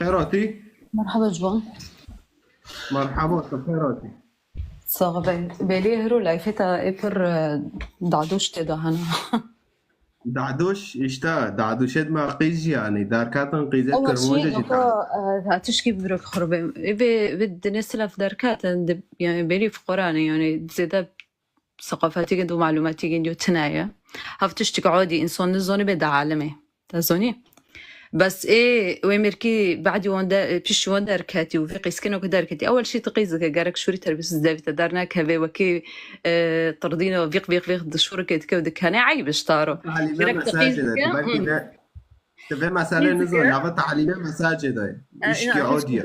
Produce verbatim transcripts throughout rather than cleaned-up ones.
Xêr hatî. Merhaba ciwan. Merhaba, tu xêr hatî. Sax be. Belê hero layfê te ê pir, e, dadoş tê de hene. Dadoş, işte, daduşet me qîz jî, yani, derketin qîzet Ewa Kirmanca şey jî noko, e, ha tişkî bi vir xurbe. Ê vê, vê dinê silaf derketin, di, yani belê fuqara ne, yani zêde seqafetî gend û malûmatî gend yo tine ye. Hev tiştik odî însan nizanî bê di alemê. Te zanî? Bes ê wê mêrkî badî wan de, piştî wan derketî û vê qîzkino ku derketî. Ewel şî tu qîz dike, gerek şûrî terbiyesiz devî te dernekeve, wekî, e, tirdîno vîq vîq vîq di şûrikê dike û dikene eyb ji taro. Talîbe Gerek tu qîz mesajê de, dike, tu belkî hı. de, tu vê mesele Qîz dike. Nizan, ya vê talîbe mesajê de. E, Tişkî ina, hiç odî ye.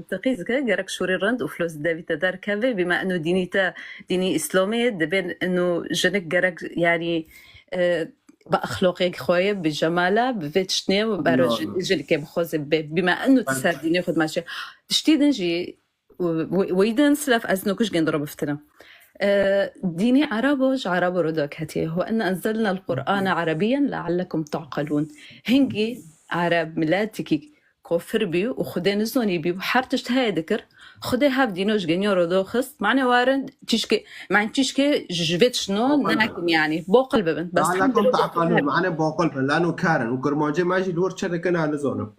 Te qîz dike, gerek şûrî rind û filoz devî te derkeve, bî me eno dînî te, dînî Îslamê, dibên eno jinik gerek, yani, e, bi exloqê xwe ye, bi cemala, bi vê tiştnê û bero No, ji-, no. jilikê bi xwe zê be. Bî me eno di ser dînê xwe dimaşe. Tiştî din jî, û, û, wî din silaf ez nokuş gend ro biftinim. E, dînî Erebo ji Erebo ro daketiye. Ve inna enzelna el-Qur'ane Erebiyen leallekum ta'qilûn. Hingî Ereb miletikî kofir bî û Xwedê nizanî bî û her tişt heye dikir. Xwedê hev dîno ji geniya ro doxist. Mane warin çîşkê, men çîşkê ji vê tiştno Boqil bin. Nekin yani. Boqil bibin. Bes Leallekum hemdî ro ta'qilûn, mane boqil bin. Lano karin. Û Kirmancê me jî li wir çi dikin, ez nizanim.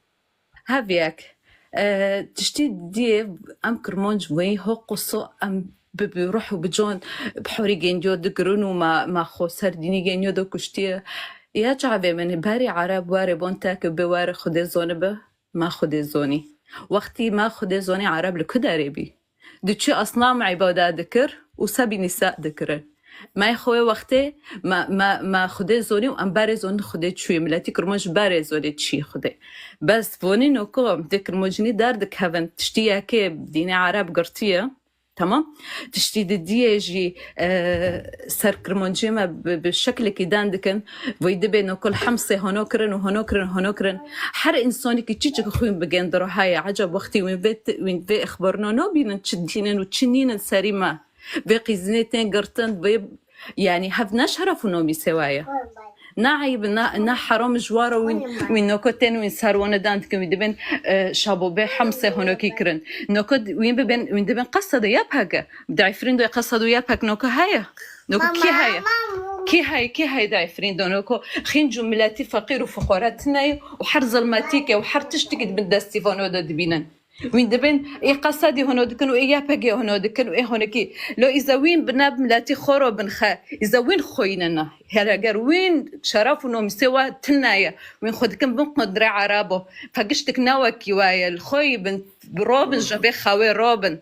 Hev yek. E, tiştî diyê em Kirmanc weyî ho quso em bi, bi ruh û bi can bi horî gendiyo digirin û ma, ma xo ser dînî gendiyo do kuştiye. Ya çavê min, berî Ereb warê bon te ki bi warê Xwedê zonibi, ma Xwedê zonî. Wextî ma Xwedê zonî Ereb li ku derê bî? Diçû asnam îbade dikir û sebî nîsa dikirin. Me xwe wextê me, me, me Xwedê zonî û em berê zonî Xwedê çûyê. Miletî Kirmanc ji berê zonê çî Xwedê. Bes vonî noko dê Kirmancînî derdikevin. Tiştî yekê dînê Ereb girtiye. Tamam. Tiştî didiyê jî, e, ser Kirmanciyê me bi, bi şeklekî dan dikin. Vî dibê nokul hemsê hono kirin û hono kirin, hono kirin. Her însanekî çiçik xwîn bi gend re heye. Ecab wextî wîn vê, wîn vê ixbarno nabînin çi dînin û çi nînin serî me. Vê qîzinê tên girtin, vê, yani hev ne şeref û nomîsê wa ye. Ne eyb, ne, ne heram ji wa re wîn, wîn noko tên wîn ser wane dan dikin, wî dibên, e, şabobê hemsê honokî kirin. Noko wîn bibên, wîn dibên qesed û YPG. Di Efrîn de qesed û YPG noko heye. Noko kî heye? Kî heye, kî heye di Efrîn de noko? Xînc û miletî feqîr û fuqara tine ye û her zilmetîkê û her tiştikî di bin destî vano de dibînin. Wîn dibên ê qesedî hono dikin û ê YPG hono dikin û ê honekî. Lo îza wîn bi ne miletî xwe ro bin xe. Îza wîn xwînine. Her eger wîn şeref û nomîsê wa tine ye. Wîn xwe dikin bin qundrê Erebo. Fe giştik ne wekî wa ye. Li xwe yî bin, robin ji vê xewê robin.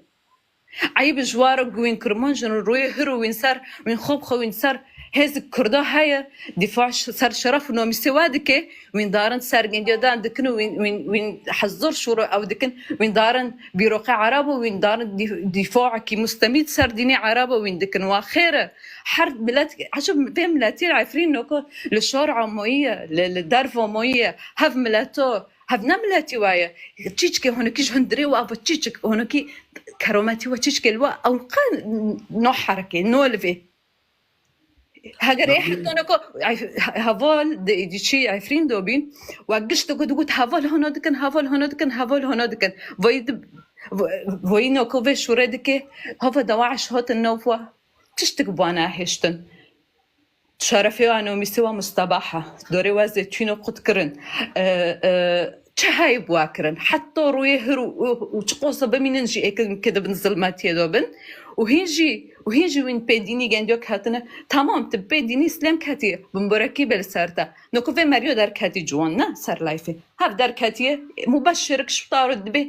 Eyb ji wa re ku wîn Kirmanc in, rûyê hir û wîn ser, wîn xwe bi xwe wîn ser hêzik Kurda heye, dîfa ş-, ser şeref û nomîsê wa dike, wîn darin ser gendiya dan dikin û wîn, wîn, wîn hezir şûro ew dikin, wîn darin bîroqê Ereb û wîn darin dî-, dîfaekî mustemîd ser dînê Ereb û wîn dikin. Wa xêr e. Her milet, ecib vê miletî Efrîn noko li şar amoyî ye, li, li derv amoyî ye. Hev mileto, hev ne miletî wa ye. Çîçikê honekî ji hundirê wa, va çîçik honekî kerometî wa çîçikê li wa, ew qe no herikê, no li vê. Heger ê heta noko, heval di, di çî Efrîn do bîn, wa gişt digot, digot, heval hono dikin, heval hono dikin, heval hono dikin. Voyî di, voyî noko vê şûre dike, hava dawaş hatin nav wa. Tiştik bi wana hêştin. Şerefê wa nomîsê wa mustebaha. Dorê wa zêtûno qut kirin. E, e, çi heyb wa kirin. Heta rûyê hir û, û, û çi qosa bimînin jî êkin ki dibin zilmetiyê de bin. Û hîn jî, û hîn jî wîn pê dînî gendiyo ki hatine. Tamam, tu pê dînî Îslam ketiye. Bimborekî bel ser te. Noko vê meriyo derketî ciwan ne ser layfê. Hev derketiye, mubeşşirik ji taro dibe.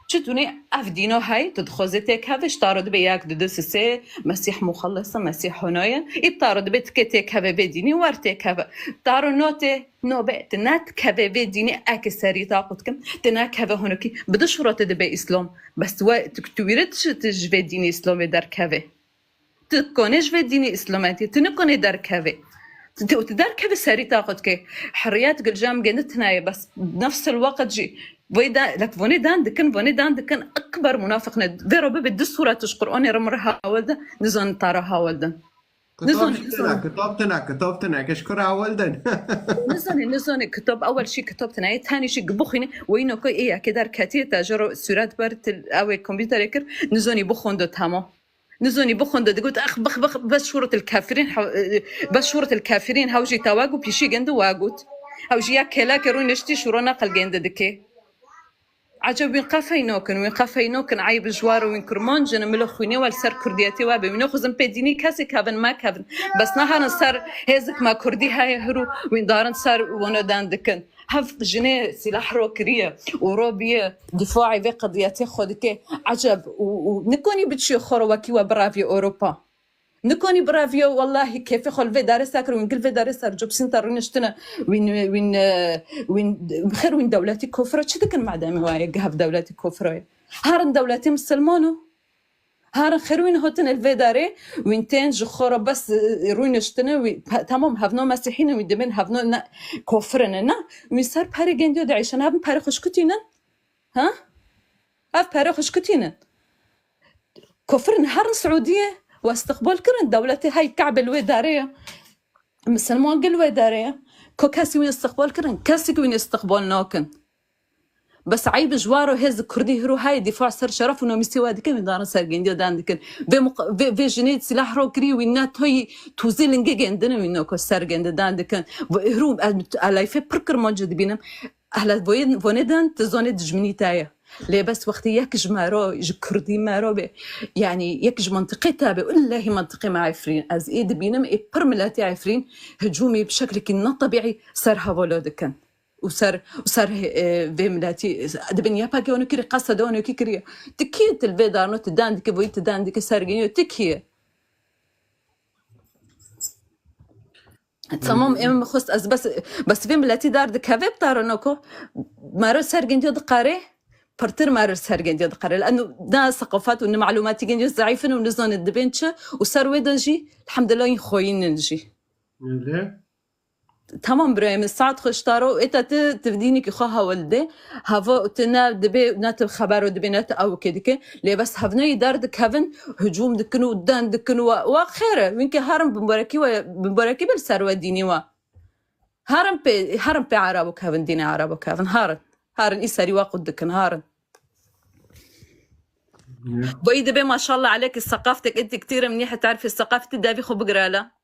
Çi tune ev dîno hey, tu dixwazê têkeve, ji taro dibe yek, du, du, sê, sê, Mesîh muxellis e, Mesîh hono ye. Î bi taro dibe tikê têkeve vê dînî, wer têkeve. Taro no tê, no be, tu ne dikeve vê dînî, eke serî ta qut kim, tu nekeve honokî. Bi du şurotê dibe Îslam. Bes tu we, tu, tu wîre tu, tu ji vê dînî Îslamê derkeve. Tu konê ji vê dînê Îslametiyê, tu nikonê derkevê. Tu, tu, tu derkevê serî ta xwe dikê. Heriyet gilcem gêni tine ye, bes nefsil weqt jî vê de, lek vonê dan dikin, vonê dan dikin, ekber munafiq ne. Vê ro bibe du sûret ji Qur'anê re min re hawil de, nizanin ta re hawil din. Kitab jî tune, kitab tune, kitab tune, ke ji kura ewil din. Nizane, nizane, kitab ewil jî kitab tune ye, tenê jî bixwîne, weyî noko ê yekê derketiye, te ji ro sûret ber til, ew ê kompîterê kir, nizanî bixwendo, tamam. Nizanî bixwendo, digot, "Ex, bix, bix, bes şûret il kafirîn, hew-, e, bes şûret il kafirîn, hew jî te wagot, pîşî gindi wagot." Hew jî ya kelakê rûniştî şûro neqil gindi dike. Eceb wîn qefey nokin, wîn qefey nokin, eyb ji war û wîn kurmanc in, milo xwînê we li ser kurdiyetê we be. Wî nexwazin pê dînî kesê kevin, me kevin. Bes neherin ser hêzik me kurdî heye hirû wîn darin ser wano den dikin. Hev jinê sîlah ro kiriye û ro biye dîfaê vê qediyetê xwe dike. Eceb û, û nikonî biçiyo xwe ro wekî we biraviye Ewropa. Nikonî biraviyo, wellahî kêfê xwe li vê darê ser kir, wîn gil vê darê ser Job Center rûniştine, wîn, wîn, e, wîn, xêr wîn dewletî kofir e, çi dikin mademê waye, gev dewletî kofir e? Harin dewletî misilman o. Harin xêr wîn hotine li vê darê, wîn tên ji xwe re bes, e, rûniştine, wî, pe-, tamam, hevno mesîhî ne, wî dibên hevno ne, kofir ne, ne. Wîn ser perê gendiyo diêşin, hevin perê xwe şikutînin. Ha? Ev perê xwe şikutînin. Kofir in herin Siûdiyê, we istiqbal kirin, dewletê hey Kabe li wê darê ye. Misilman gil wê darê ye. Ko kesî wî istiqbal kirin, kesî ki wî istiqbal nakin. Bes eyb ji war û hêz kurdî hiro hey dîfa ser şeref û nomîsê we dikin, wî darin sergendiya dan dikin. Vê muq-, vê, vê jinê silah ro kirî, wî ne toyî tûzê lingê gendine, wî noko sergendi dan dikin. Vê hiro ez alayfê pir kirmancî dibînim. Ehla voyê-, vonê din, tu zonê dijminî te ye. Lê bes wextê yek ji me re, ji kurdî me re be, yanî yek ji mentiqê te be, illehî mentiqê me Efrîn. Ez ê dibînim, ê pir miletê Efrîn hicûmê bi şeklekî netebîî ser hevala dikin. Û ser, û ser, e, vê miletî, dibên Y P G onû kirî, qesede onû kî kiriye. Tu kî ye, tu li vê darno, tu dan dike, voyî tu dan dike, serginiyo, tu kî ye? Tamam, em xwest ez bes, bes vê miletî dar dikeve bi tarano ku mero sergendiyo diqare, pirtir mero sergendiyo diqare. Lano ne seqafet û ne malûmatî gendiyo zeîf in û nizanin dibên çi û ser wê de jî, elhamdulillah, yên xweyînin jî. Öyle. Tamam birayê min, saet xweş taro, êta tu, tu dînekî xwe hewil de, hava tu ne dibê, ne tu xebero dibê, ne tu ewkê dike, lê bes hevneyî derdikevin, hicûm dikin û den dikin û wa xêr e, wînkê herin bimbarekî we, bimbarekî bil ser we dînî we. Herin pê, herin pê Erebo kevin, dînê Erebo kevin, herin. Herin î serî we qut dikin, herin. Ya. Boyî dibê maşallah aleyke seqaftek ê diktîrim nîhe tarifê seqafetî devî xwe bigirala.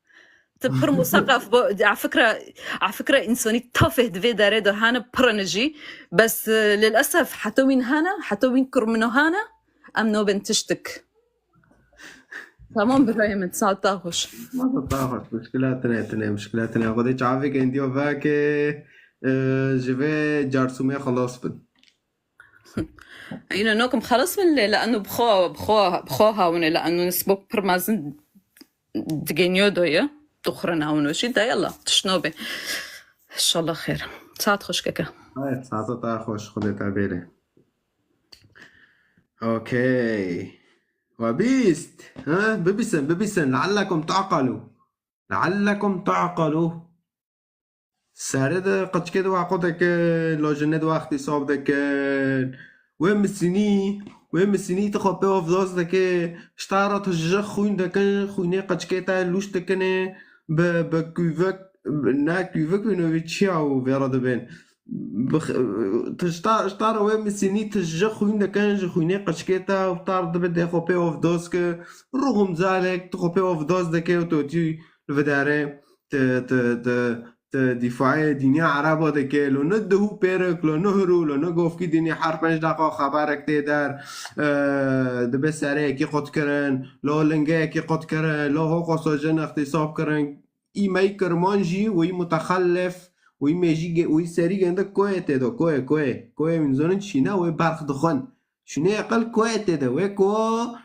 Tu pir museqaf bo, a fikra, a fikra însanî tafeh di vê derê de hene pirin jî. Bes, e, lilesef, heta wîn hene, heta wîn kurmino hene, em nabin tiştik. Tamam birayê min, saeta xweş. Saeta xweş, muşkila tine, tine, muşkila tine. Xwedê çavê gendiyo veke, e, ji vê carsûmê xelas bin. Îno nokim xelas bin lê, lano bi xwe, bi xwe, bi xwe hawine, lano nisbok pir mezin digeniyo doye. Duxurin hawino jî de yalla, tişt nobe. Înşallah xêr. Saet xweş keke. Ay, saeta te xweş, Xwedê te bêre. Okey. Wa bîst. Ha? Bibîsin, bibîsin. Leallekum ta'qalû. Leallekum ta'qalû. Serê de qeçkê de wa qo deke, lojine de wa îxtîsab deke. Wê misinî, wê misinî tu xwe pê ovdoz deke. Ji ta re tu ji xwîn deke, xwînê qeçkê te lûş dikine. Bi, bi kûvek, bi, ne kûvek bîno wî çiya û vê re dibên. Bi x-, tu ji ta, ji ta re wê misinî tu ji xwîn deke, ji xwînê qeçkê te û ta re dibe dê xwe pê ovdoz ke. Ruhum zalek, tu xwe pê ovdoz deke û tu tî li vidare. Te, te, te, te dîfaê dînê Ereba dike, lo ne duhû pêrek, lo ne hirû, lo ne govkî dînê her penc deqa xeberek tê der, e, dibe sereyekî qut kirin, lo lingeyekî qut kirin, lo hoqosa jin îxtîsab kirin. Î mey kirman jî, wî mutexellif, wî mêjî ge-, wî serî gendik koyê tê de, koyê, koyê, koyê wîn zonin çîne, wê berx dixwin. Şûnê eqil koyê tê de, wê ko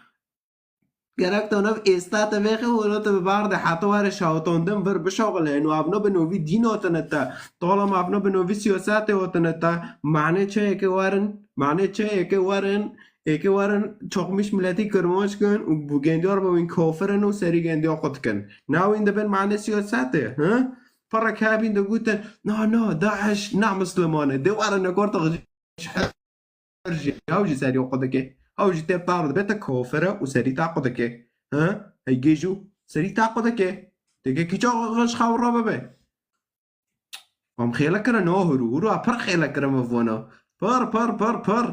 Gerek te nav êsta te vêxe û te bi bar de heta were şawitandin vir bişoxile. Eno avno bi novî dîn otine te. Tolam avno bi novî siyasetê otine te. Mane çi yeke werin? Mane çi yeke werin? Eke werin çoxmiş miletî kirmanc kin û bu gendiyor bi wîn kafirin û serî gendiyor qut kin. Na wîn dibin mane siyasetê, hı? Parek hebîn de gute, na, na, DAIŞ ne Müslümane. De werin ne korta Her jî, ew jî serî xwe dike. Ew jî tê par dibe te kofir e û serî te xwe dike. Ha? Hey gêjû. Serî ta xwe dike. Dike kîça xwe ji xew re bibe. Em xêle kirin o hûrû. Hûrû a pir xêle kirin me vana. Pir, pir, pir, pir.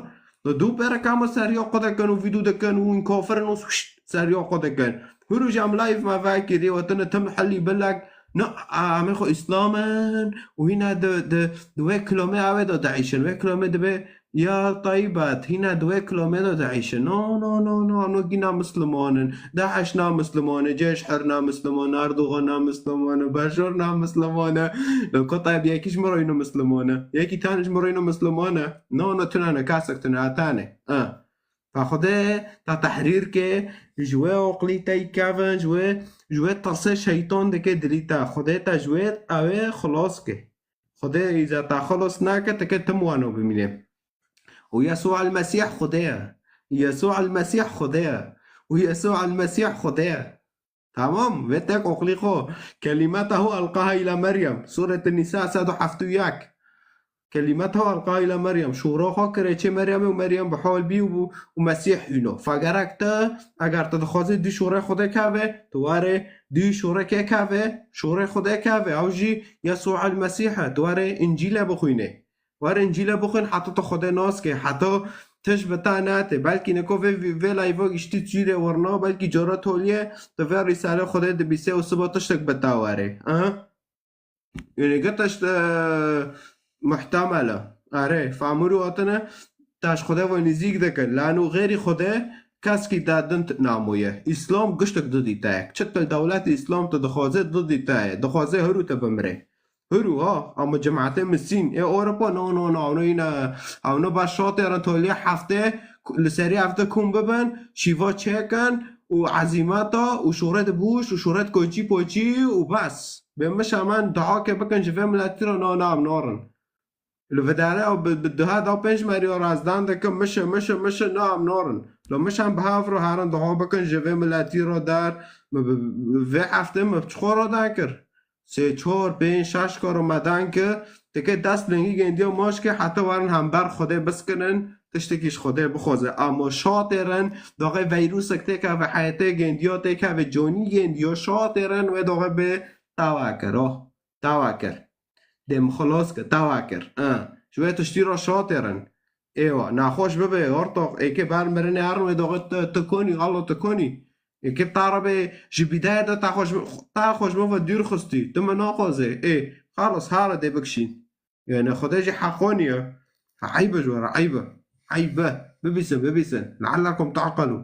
Li dû pêreka me seriya xwe dikin û vîdyo dikin û hûn kafir in û şşt seriya xwe dikin. Hûrû jî em live me vekirî, we tine tim helî bilek. Ne, a, em ê xwe Îslam in û hîna di, di, di wê kilomê ew ê de diîşin. Wê kilomê dibe Ya Tayyîbat, hîna di wê kilomê de diîşin. No, no, no, no, no, gîna Misliman in. DAIŞ na Misliman e, CHR na Misliman e, Erdogan na Misliman e, Başar na Misliman e. Li ku Tayyîb yekî ji min re hîno Misliman e. Yekî tane ji min re hîno Misliman e. No, no, tune ne, kasek tune, atane. Ha. Ta Xwedê ta tehrîr ke, ji wê oqlî te kevin, ji wê, ji wê tirsê şeytan dike dilî te. Xwedê te ji wê ew ê xilas ke. Xwedê îza te xilas nake, te ke tim wano bimîne. Û Yesû el Mesîh Xwedê ye. Yesû el Mesîh Xwedê ye. Û Yesû el Mesîh Xwedê ye. Tamam, vê tek oqlî xwe. Kelîmetehu elqaha îla Meryem. Sûret Nîsa sed û heft û yek. Kelîmetehu elqaha îla Meryem. Şûra xwe kirê çê Meryemê û Meryem bi hol bî û, û Mesîh hîno. Fa gerek te, eger te dixwazî dî şûrê Xwedê keve, tu warê dî şûrê kê keve, şûrê Xwedê keve. Ew jî Yesû el Mesîh e. Tu warê Încîlê bixwînê. Were Încîlê bixwîn, heta tu Xwedê nas ke, heta tişt bi te nete. Belkî niko vê, vê live-a giştî çîrê werna, belkî cara toliyê tu vê rîsalê Xwedê dibîsê û siba tiştek bi te were. Aha. Yanî gi tişt, e, muhtemel e. Erê, famir û hatine, te ji Xwedê ve nîzîk dikin. Lano xêrî Xwedê keskî te din t-, namoye. Îslam giştek didî te ye. Çi til dewletê Îslam tu dixwaze didî te ye. Dixwaze hûrû te bimire. Hûrû ha, ama cemaetê misîn ê Ewropa, no, no, no, ewno yine, ewno baş şatê re toliyê hefte, li serî hefte kom bibin, şîva çêkin û ezîmeta û şoret bûş û şoret koçî poçî û bes. Bê mişe min dua ke bikin ji vê miletî re, na, na, em narin. Li vidare ew bi, bi duha da pênc meriya razdan dikin, mişe, mişe, mişe, na, em narin. Lo mişe em bi hev re herin dua bikin ji vê miletî re der, mi bi, bi, vê hefte mi çi xwe re dan kir? Sê, çar, pênc, şeş karo me dan ki, tike dest lingî gendiya maş ke heta werin hember Xwedê biskinin, tiştekî ji Xwedê bixwaze. Ama şatêrin, daxê veyrûsek têkeve heyetê gendiya, têkeve conî gendiya, şatêrin wê daxê bê tawa kir, oh, tawa kir. Dê min xilas kir, tawa kir. Ha, ji wê tiştî re şatêrin. Êwa, naxweş bibe, ortoq, êkê ber mirinê herin wê daxê tu, tu konî, Allah tu konî. Ê, kê ta re bê ji bîdayê de ta xwe ji min, ta xwe ji min ve dûr xistî. Tu min naxwazê. Ê, xalas, hare dê bikişîn. Yani Xwedê jî heqanî ye. Eyb e ji we re, eyb e. Eyb e. Bibîsin, bibîsin. Leallekum ta'qilûn.